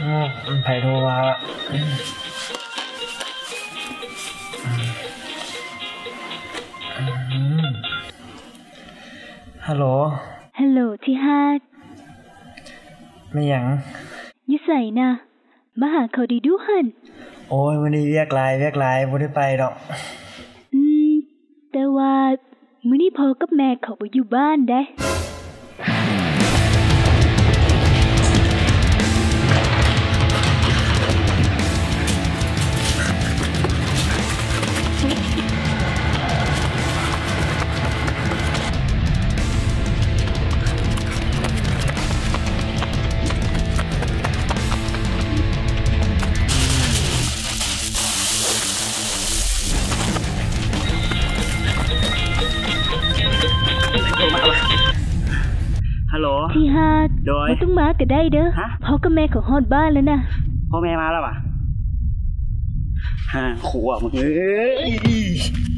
ອືມ ໃຜໂທມາວະ? ອືມ ຮັລໂຫຼ ຮັລໂຫຼ ທີ່ຮັກ. ແມ່ນຫຍັງ? ຢູ່ໃສນະ? ມາຫາເຂົາດີດູຫັ້ນ. ໂອ້ຍ ມື້ນີ້ວຽກຫຼາຍ ວຽກຫຼາຍ ບໍ່ໄດ້ໄປດອກ. ອືມ ແຕ່ວ່າມື້ນີ້ພໍ່ກັບແມ່ເຂົາບໍ່ຢູ່ບ້ານເດ້. ຮັລໂຫຼ ທີ່ຮັກ. ໂດຍ ບໍ່ຕ້ອງມາກໍໄດ້ເດີ. ຮະ? ພໍ່ກັບແມ່ເຂົາຮອດບ້ານແລ້ວນະ. ພໍ່ແມ່ມາແລ້ວຫວາ? ຫາ ຂົວມຶງເອີຍ.